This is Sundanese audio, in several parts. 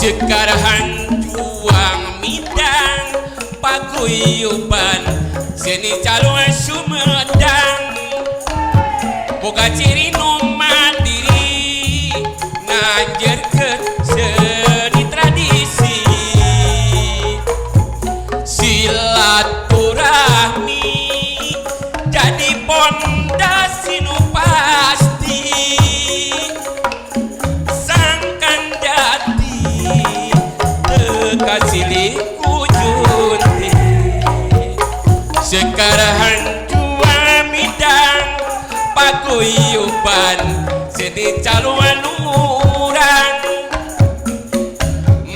Sekar hanjuang midang paguyuban seni calon Sumedang boga ciri nu mandiri ngajarkeun seni tradisi silaturahmi jadi pondasi nu pasti sangkan jati teu kasilih ku junti. Sekar hanjuang midang paguyuban seni calon urang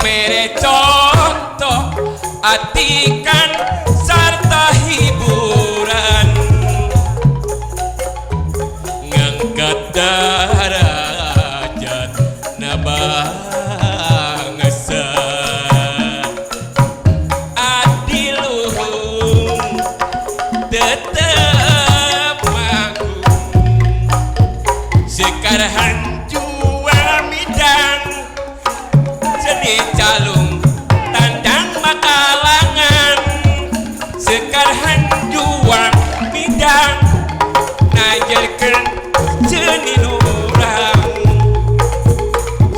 mere contoh atikan sarta hiburan ngangkat darajat na bangsa adiluhung tetep manggung. Sekar hanjuang midang seni calung tandang makalangan. Sekar hanjuang midang ngajarkeun seni urang.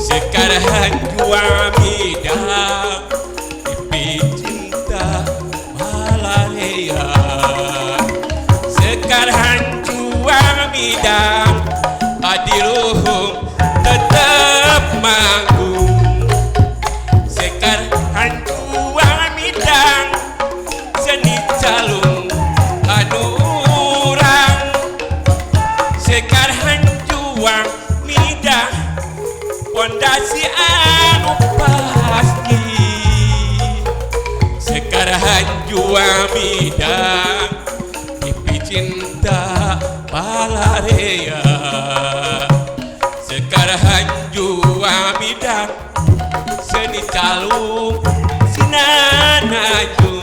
Sekar hanjuang midang pipi cinta malarea. Sekar hanjuang midang adiluhung tetep manggung. Sekar hanjuang midang seni calung anu urang. Sekar hanjuang midang pondasi anu pasti. Sekar hanjuang midang pipi cinta palarea. Sekar hanjuang midang seni calung sinanajung.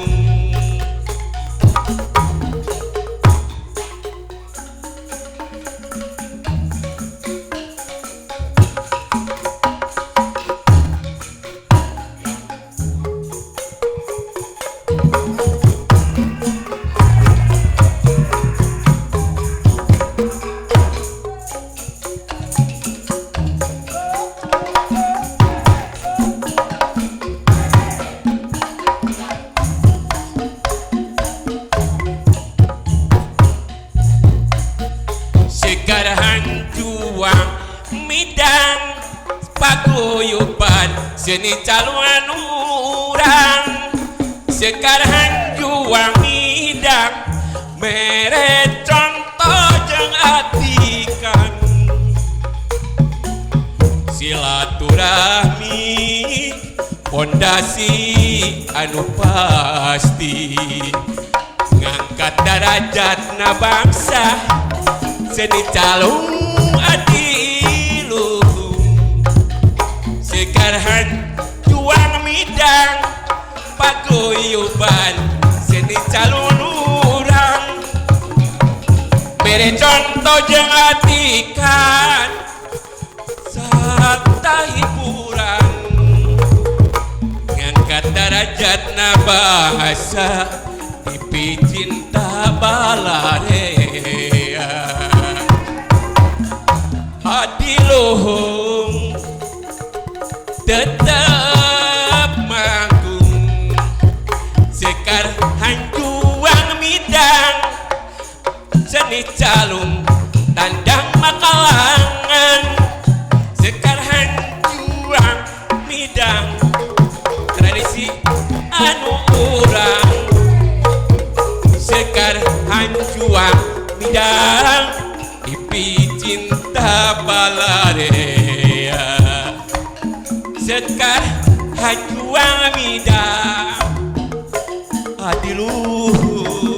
Sekar hanjuang midang paguyuban seni calon urang. Sekar hanjuang midang mere contoh jeung atikan silaturahmi pondasi anu pasti ngangkat darajatna bangsa seni calung adiluhung. Sekar hanjuang midang paguyuban seni calon urang mere contoh jeung atikan sarta hiburan ngangkat darajatna bangsa pipi cinta balarea. Adiluhung tetep manggung. Sekar hanjuang midang seni calung tandang makalangan. Sekar hanjuang midang tradisi anu urang. Sekar hanjuang midang pipi cinta balarea. Sekar hanjuang midang adiluhung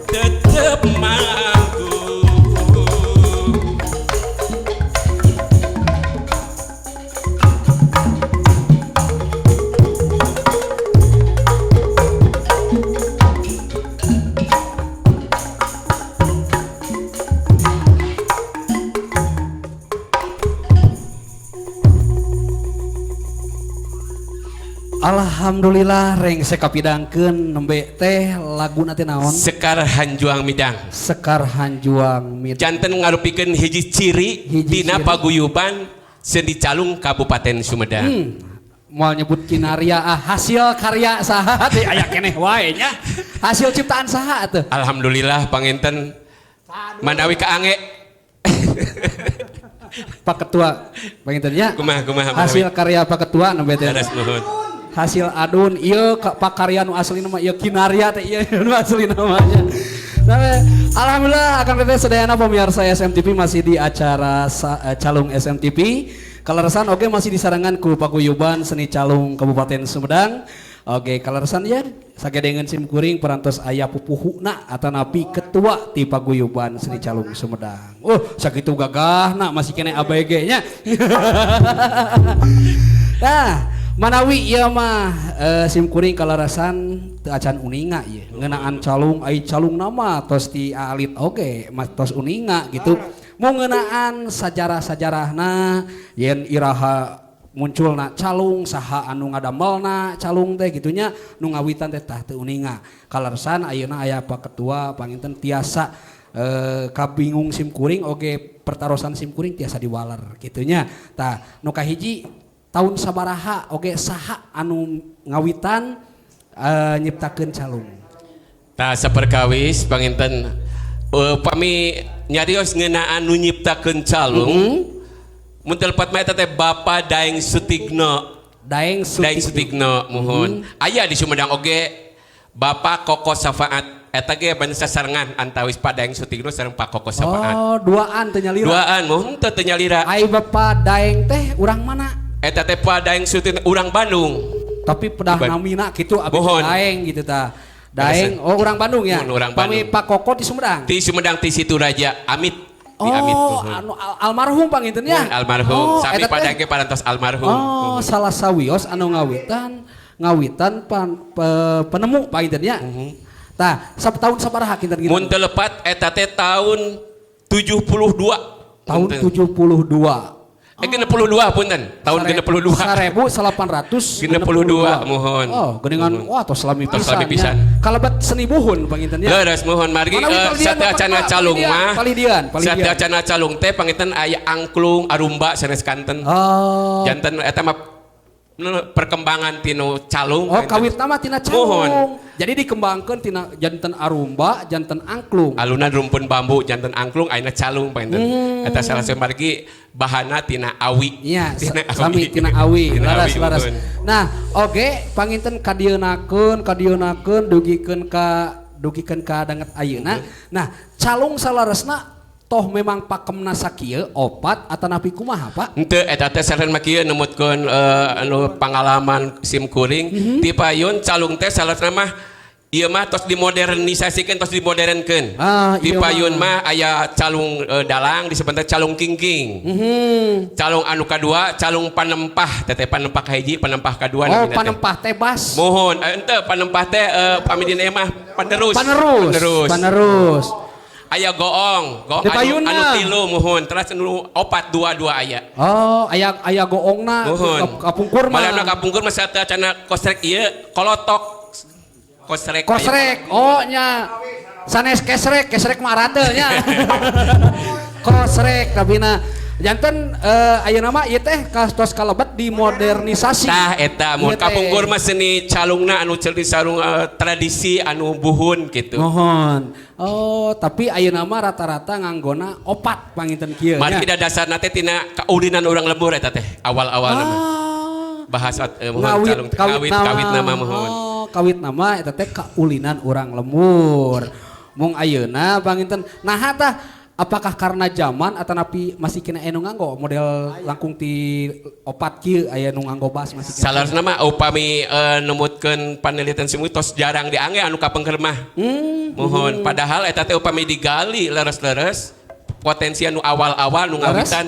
tetep manggung. Alhamdulillah rengse kapidangkeun nembe teh laguna teh naon? Sekar Hanjuang Midang. Sekar Hanjuang Midang. Janten ngarupikeun hiji ciri Hiji dina ciri. paguyuban Seni Calung Kabupaten Sumedang. Moal nyebut kinaria ah, hasil karya saha teh aya keneh wae nya. Hasil ciptaan saha atuh? Alhamdulillah panginten manawi kaange. Pak Ketua panginten nya. Kumaha kumaha? Hasil karya Pak Ketua nembe teh. Leres, nuhun. Hasil adun ieu ka pakarya nu asli mah ieu kinaria teh ieu nu asli namanya. Nah, alhamdulillah Akang Teteh sadayana pemirsa SMTV masih di acara Calung SMTV. Kaleresan oke masih disarengan ku Paguyuban Seni Calung Kabupaten Sumedang. Oke, kaleresan ya sagedengeun sim kuring parantos aya pupuhuna atanapi ketua ti Paguyuban Seni Calung Sumedang. Oh, sakitu gagahna masih keneh ABG nya. Nah, manawi ieu mah sim kuring kalarasan teu acan uninga ieu ngeunaan calung, ai calung nama tos ti alit oge mas tos uninga gitu. Mau ngeunaan sajarah-sajarahna yen iraha munculna calung, saha anu ngadamelna calung teh gitunya, nu ngawitan teh tah teu uninga. Kaleresan ayeuna aya Pak Ketua panginten tiasa kabingung sim kuring oge pertarosan sim kuring tiasa diwaler gitunya. Tah, nu kahiji tahun sabaraha oge saha anu ngawitan nyiptakeun calung? Tah, saperkawis panginten pami nyarios ngeunaan nu nyiptakeun calung, mun teu lepat mah eta teh Bapak Daeng Sutigno. Daeng Sutigno. Daeng Sutigno, muhun. Aya di Sumedang oge Bapak Koko Safaat, eta ge bani sasarengan antawis Pak Daeng Sutigno sareng Pak Koko Safaat. Oh, duaan teu nyalira? Duaan, muhun, teu teu nyalira. Ai Bapak Daeng teh urang mana? Eta teh Pak Daeng Sutigno urang Bandung. Tapi pedah namina gitu abdi Muhun. Daeng gitu tah. Daeng, oh urang Bandung ya. Muhun, urang Pami Bandung. Pak Koko di Sumedang. Di Sumedang, ti Situraja Amit, di Amit. Oh, Muhun. anu almarhum panginten nya. Muhun, almarhum. Oh, sami eta teh Pak Daeng ge parantos almarhum. Oh, Muhun. salah sawios anu ngawitan ngawitan penemu panginten nya. Tah, tahun sabaraha kinten gitu? Mun teu lepat eta teh tahun 72. Tahun Punten. 72. Eh, 62, punten. Tahun 62. 1862. 62, muhun. Oh, geuningan wah tos lami Tos pisan. lami pisan. Nya. Kalebet seni buhun panginten nya. Leres, muhun, margi Manawi palidian, sateu Bapak acana Ketua, calung mah. palidian, palidian. Sateu acana calung teh panginten aya angklung, arumba sanes kanten. Oh. Janten eta mah perkembangan tinu calung. Oh, kawit nama tina calung. Muhun. Jadi dikembangkan tina janten arumba, janten angklung. Alunan rumpun bambu janten angklung, ayeuna calung panginten. Eta salah satu margi bahana tina awi. Iya, Tina awi. sami tina awi, Tina laras awi, laras. muhun. Nah, oke, panginten kadieunakeun, kadieunakeun dugikeun ka danget ayeuna. Nah, calung salaresna toh memang pakemna sakieu opat atanapi kumaha, Pak? Henteu, eta teh sareng mah kieu numutkeun anu pangalaman sim kuring ti payun calung teh salasna mah ieu mah tos dimodernisasikeun, tos dimodernkeun. Ah, Ti ieu payun mah aya calung dalang disebut calung kingking. Calung anu kadua calung panempah teh, teh panempah kahiji, panempah kadua Oh, namina teh. panempah teh bas. Muhun, henteu, panempah teh pami dina mah panerus. Panerus. Panerus. Panerus. Aya goong, goong Di anu, payunna. anu tilu, muhun, terus anu opat, dua dua aya. Oh, aya aya goongna Muhun. Kapungkur mah. Malana kapungkur mah sateu acana kosrek ieu kolotok. Kosrek. Kosrek, oh nya. Sanes kesrek, kesrek mah arate nya. Kosrek tapi na janten ayeuna mah ieu teh tos kalebet dimodernisasi. Tah eta mun Ieu teh. kapungkur mah seni calungna anu ceuli sarung tradisi anu buhun gitu. Mohon. Oh, tapi ayeuna mah rata-rata nganggona opat panginten kieu Mari nya. da dasarna teh tina kaulinan urang lembur eta teh awal-awalna mah. Ah. Bahas muhun Ngawit, calung teh. kawit, Kawit nama. kawit nama muhun. Oh, kawit nama eta teh kaulinan urang lembur. Mung ayeuna panginten naha tah, apakah karena zaman atau napi masih kena anu nganggo model langkung ti opat kieu, aya nu nganggo bas masih kena? Salarasna mah upami numutkeun panelitian semua tos jarang diangge anu kapengker mah. Muhun, padahal eta teh upami digali leres-leres potensi anu awal-awal nu Leres? ngawitan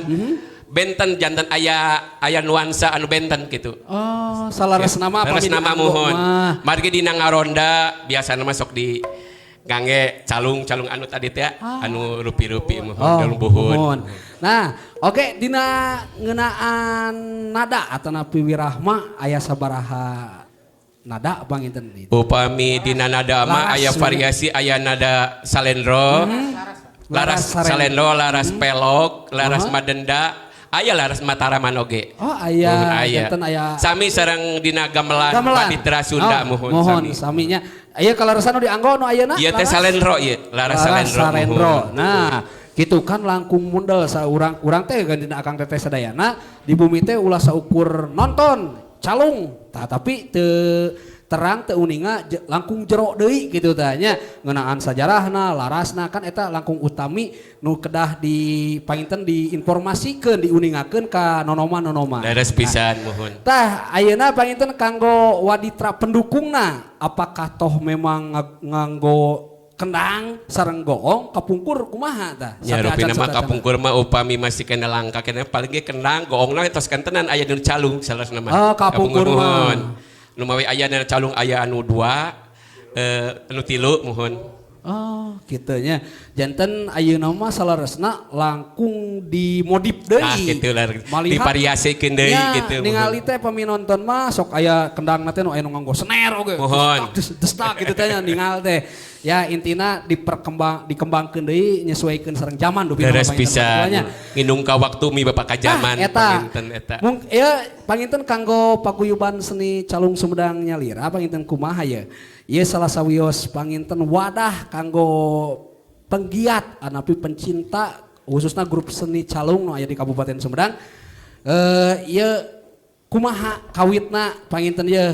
benten, janten aya aya nuansa anu benten gitu. Oh, salares nama Leres pami nama dianggo muhun. mah. Margi dina ngaronda biasana mah sok di ngangge calung calung anu tadi teh anu rupi-rupi, muhun, Oh, daun buhun. muhun. Nah, oke dina ngeunaan nada atau napi wirahma aya sabaraha nada panginten itu. Upami dina nada mah Laras aya sebenarnya. Variasi, aya nada salendro, laras Laras saren- salendro, laras pelog, laras madenda, aya laras mataraman oge. Oh, aya. Muhun, aya. Janten aya. Sami sareng dina gamelan, Gamelan. Waditra Sunda. Oh, Muhun, muhun sami. saminya. Aya kaleresan nu dianggo nu ayeuna? Ieu teh Laras? Salendro ieu, laras Laras salendro. salendro. Muhun. Nah, gitu kan langkung mundel saurang urang teh gantina akang teteh sadayana di bumi teh ulah saukur nonton calung. Tah, tapi teu terang, teu uninga langkung jero deui gitu tah nya, ngeunaan sajarahna, larasna, kan eta langkung utami nu kedah di panginten diinformasikeun, diuningakeun ka nonoman-nonoman. Leres pisan, muhun. Tah, ayeuna panginten kanggo waditra pendukungna, apakah toh memang nganggo kendang sareng goong kapungkur, kumaha tah? Ya, Sateuacan- rupina mah sateuacan. kapungkur mah upami masih kena langka kena, paling ge kendang goongna tos kantenan aya nu calung salasna mah. Oh, kapungkur mah. Muhun. Nu mawi aya dina calung aya anu dua, anu tilu, muhun. Oh, kitu nya. Janten ayeuna mah saleresna langkung dimodif deui. Ah, kitu lah. Malihat- Divariasikeun deui Ya, gitu, muhun. ningali teh pami nonton mah sok aya kendangna teh nu aya nu nganggo snare oge. Muhun. Destak, destak gitu teh nya ningal teh. Ya, intina diperkembang, dikembangkeun deui, nyesuaikeun sareng zaman dupi Leres pisan. Ngindung ka waktu mi bapak ka jaman Ah, eta. panginten eta. Mung ya panginten kanggo paguyuban seni calung Sumedang nyalira panginten kumaha ya? Ieu salah sawios panginten wadah kanggo penggiat anapi pencinta, khususnya grup seni calung nu aya di Kabupaten Sumedang. Ieu kumaha kawitna panginten ieu,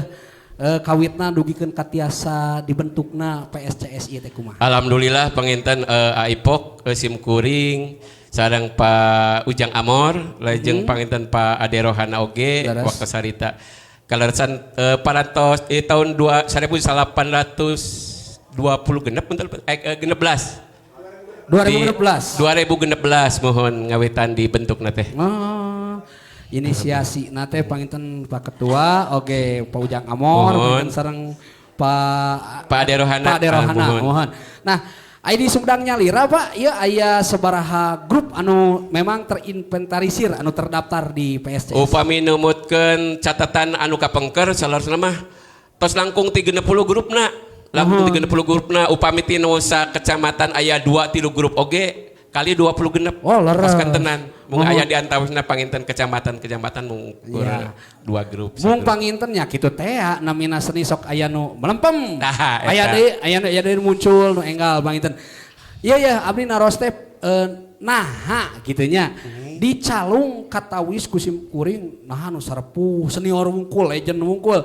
kawitna dugikeun katiasa dibentukna PSCSI teh kumaha? Alhamdulillah panginten, Aipok, sim kuring sareng Pak Ujang Amor lajeng panginten Pak Ade Rohana oge. Leres. Waktu sarita kaleresan parantos tahun 2 1820 genep bentar, 16. 2016. 2016, muhun, ngawitan dibentuk teh. Oh, inisiasi nate panginten Pak Ketua, oke, Pak Ujang Amor, Muhun. panginten sareng Pak Pak Ade Rohana. Pak Ade Rohana, Ah, muhun. muhun. Nah, aya di Sumedang nyalira, Pak, ieu aya sabaraha grup anu memang terinventarisir, anu terdaftar di PSC? Upami numutkeun catatan anu kapengker, saleresna mah tos langkung 30 grupna. Langkung 30 grupna, upami tinu kecamatan aya 2 tilu grup oge kali 20 genep. Oh, leres. Tos kantenan. Mung Muhun. aya di antawisna panginten kecamatan-kecamatan mung ukur dua grup. Mung Sagrup. panginten nya kitu teh ya, namina seni sok aya nu melempem. Nah, eta. Aya deui, aya deui muncul nu enggal panginten. Iya ya, abdi naros teh naha kitu nya. Di calung katawis ku sim kuring naha nu sarepuh, senior wungkul, legend wungkul.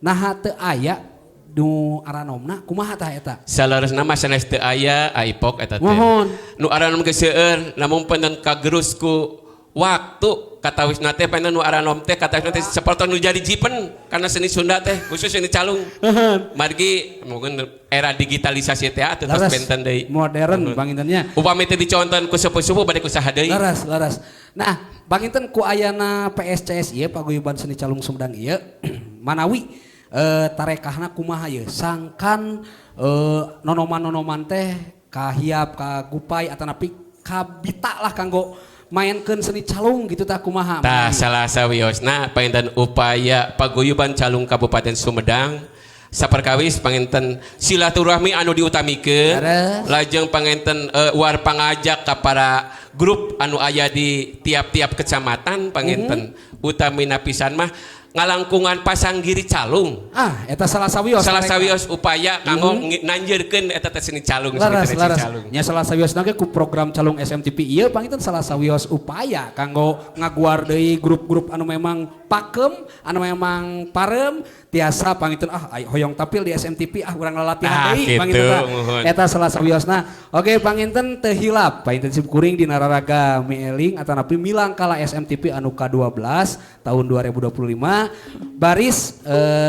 Naha teu aya nu aranomna, kumaha tah eta? Saleresna mah sanes teu aya, Aipok, eta teh. Muhun. Nu aranom ge seueur, namun panten kagerus ku waktu katawisna teh panten nu aranom teh katawisna teh sapertos nu jadi jipen karena seni Sunda teh, khusus seni calung. Margi mungkin era digitalisasi teh atuh tos Leres. benten deui. Modern pangintennya. Upami teh dicontohan ku sepuh-sepuh bade ku saha deui? Leres, leres. Nah, panginten ku ayana PSCS ieu, Paguyuban Seni Calung Sumedang ieu, manawi tarekahna kumaha ieu? Sangkan nonoman-nonoman teh kahiap, kagupai atanapi kabita lah kanggo mainkeun seni calung gitu tah, kumaha? Tah, salah sawiosna panginten upaya Paguyuban Calung Kabupaten Sumedang saperkawis panginten silaturahmi anu diutamikeun, lajeng panginten war pangajak ka para grup anu aya di tiap-tiap kecamatan panginten, utamina pisan mah ngalangkungan pasanggiri calung. Ah, eta salah sawios. Salah mereka. sawios upaya kanggo nanjeurkeun eta teh seni calung, seni Leres, tradisi leres. calung. Nya salah sawios ge ku program calung SMTV ieu panginten salah sawios upaya kanggo ngaguar deui grup-grup anu memang pakem, anu memang parem, tiasa panginten ah hoyong tampil di SMTV, ah urang lalatihan Ah, deui gitu, panginten tah. muhun. Eta salah sawiosna. Oke, panginten teu hilap panginten sim kuring dina raraga mieling atanapi milangkala SMTV anu ka-12 tahun 2025 baris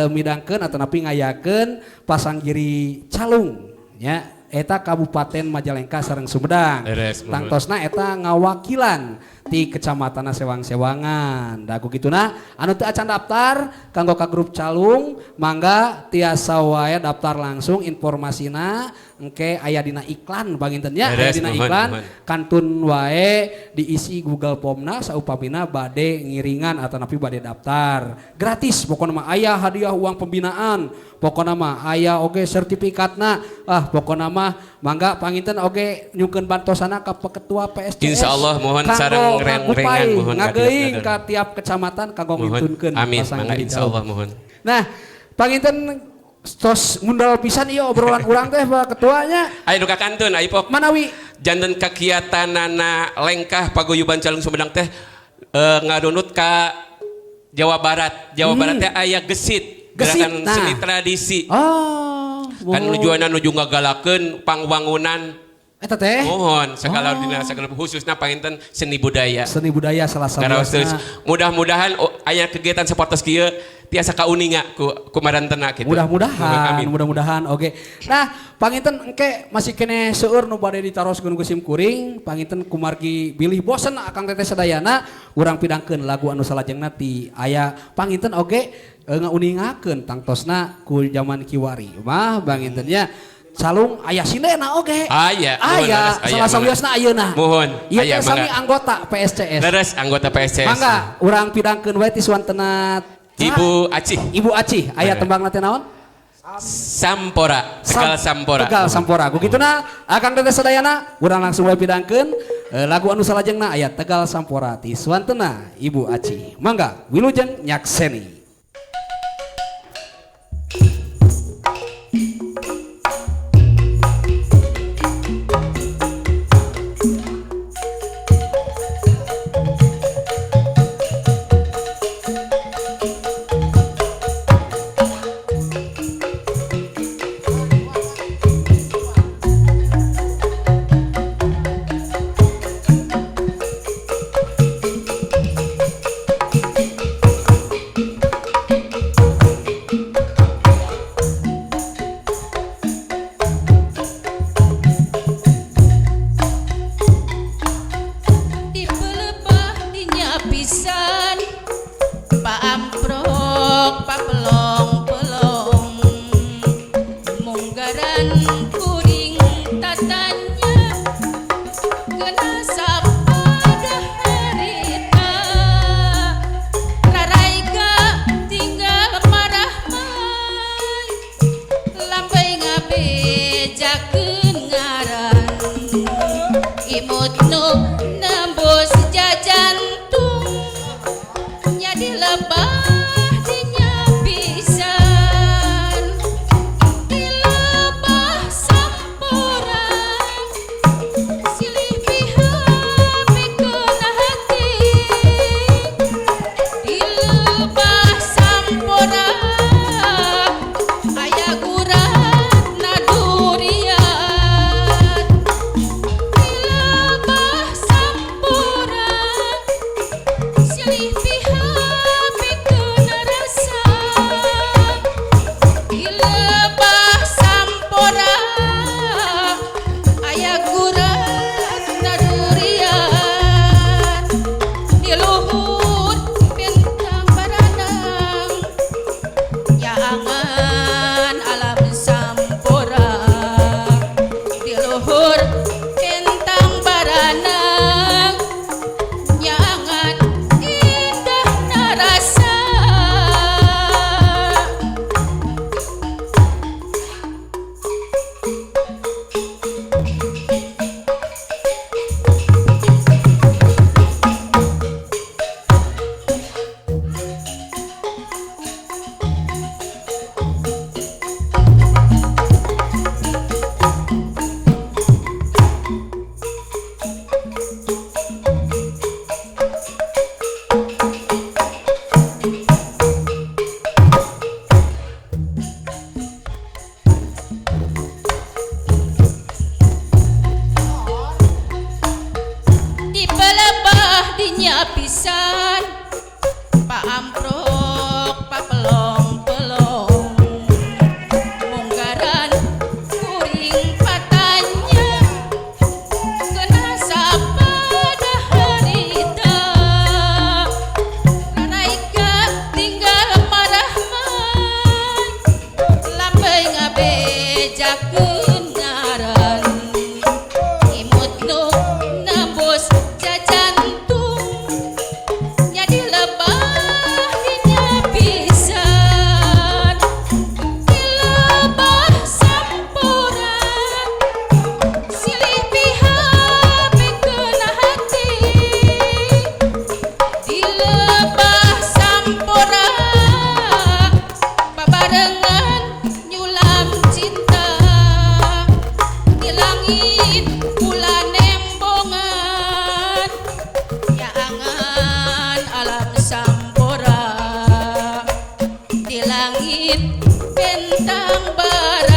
midangkeun atanapi ngayakeun pasanggiri calung nya eta Kabupaten Majalengka sareng Sumedang. Leres, muhun. Tangtosna eta ngawakilan ti Kecamatan Sewang-Sewangan. Da ku kituna anu teu acan daftar kanggo ka grup calung mangga tiasa wae daftar langsung, informasina. Engke aya dina iklan panginten nya, aya dina iklan kantun wae diisi Google Formna saupamina bade ngiringan atanapi bade daftar. Gratis pokona mah aya hadiah uang pembinaan, pokona mah aya oge sertifikatna. Ah pokona mah mangga panginten oge nyungkeun bantosana ka Ketua PSCS. Insyaallah mohon sareng reng-rengan mohon ngageuing ka tiap kecamatan kanggo ngintunkeun. Amin, mangga insyaallah mohon. Nah, panginten tos ngundal pisan ieu obrolan urang teh Pak Ketuanya. Aya nu kakantun aya pok. Manawi janten kagiatanana lengkah paguyuban Calung Sumedang teh ngadunut ka Jawa Barat. Jawa Barat teh aya gesit, gerakan nah. Seni tradisi. Oh, kan nujuana nuju ngagalakeun pangwangunan eta teh. Mohon segala dina segala khususna panginten seni budaya. Seni budaya salah satu. Mudah-mudahan aya kegiatan sapertos kieu tiasa kauninga ku kumarantena kitu. Mudah-mudahan, mudah-mudahan oke. Nah, panginten engke masih keneh seueur nu bade ditaroskeun ku sim kuring, panginten kumargi bilih bosen Akang Teteh sadayana urang pidangkeun lagu anu salajengna ti aya panginten oge ngauningakeun tangtosna ku jaman kiwari. Mah panginten nya calung aya sindena oge. Aya, aya salah sawiosna ayeuna. Mohon. Ieu teh sami anggota PSCS. Leres anggota PSCS. Mangga urang pidangkeun wae ti suantena Ibu Acih. Ibu Acih, aya tembangna teh naon? Sampora, Tegal Sampora. Tegal Sampora. Ku kituna Akang Teteh sadayana urang langsung wae pidangkeun lagu anu salajengna aya Tegal Sampora ti suantena Ibu Acih. Mangga wilujeng nyakseni. Ayah. Tong